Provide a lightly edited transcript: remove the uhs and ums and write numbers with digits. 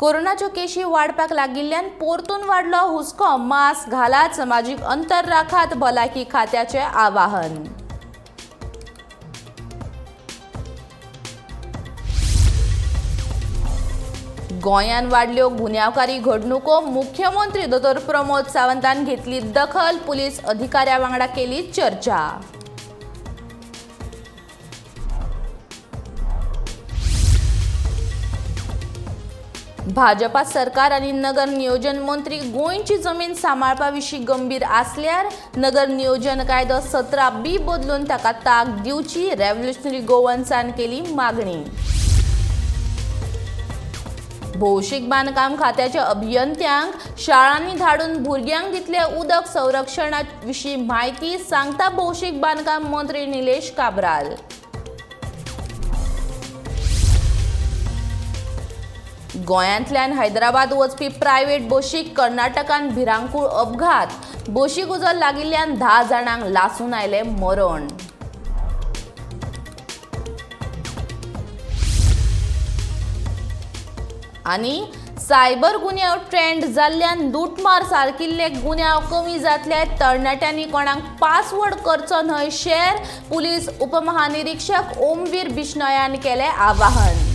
कोरोनाच्यो केशी वाडपाक लागिल्ल्यान परतून वाडलो हुस्को. मास्क घालात, समाजीक अंतर राखात, भलायकी खात्याचें आवाहन. गोंयांत वाडल्यो गुन्यांवकारी घडणुको. मुख्यमंत्री दोतोर प्रमोद सावंतान घेतली दखल. पुलीस अधिकाऱ्या वांगडा केली चर्चा. भाजपा सरकार आनी नगर नियोजन मंत्री गोंयची जमीन सांबाळपा विशीं गंभीर आसल्यार नगर नियोजन कायदो 17B बदलून ताका ताक दिवची, रेव्होल्युशनरी गोवन्सान केली मागणी. भौशीक बांदकाम खात्याच्या अभियंत्यांक शाळांनी धाडून भुरग्यांक दितले उदक संरक्षणा विशीं म्हायती, सांगता भौशीक बांदकाम मंत्री निलेश काब्राल. गोंयांतल्यान हैदराबाद वचपी प्रायव्हेट बशीक कर्नाटकान भिरांकूळ अपघात. बशीक उजो लागिल्ल्यान 10 जाणांक लासून आयलें मरण. आनी सायबर गुन्यांव ट्रेंड जाल्ल्यान लुटमार सारकिल्ले गुन्यांव कमी जातले. तरणाट्यांनी कोणाक पासवर्ड करचो न्हय शेअर, पुलीस उपमहानिरीक्षक ओमवीर बिश्नोयान केलें आवाहन.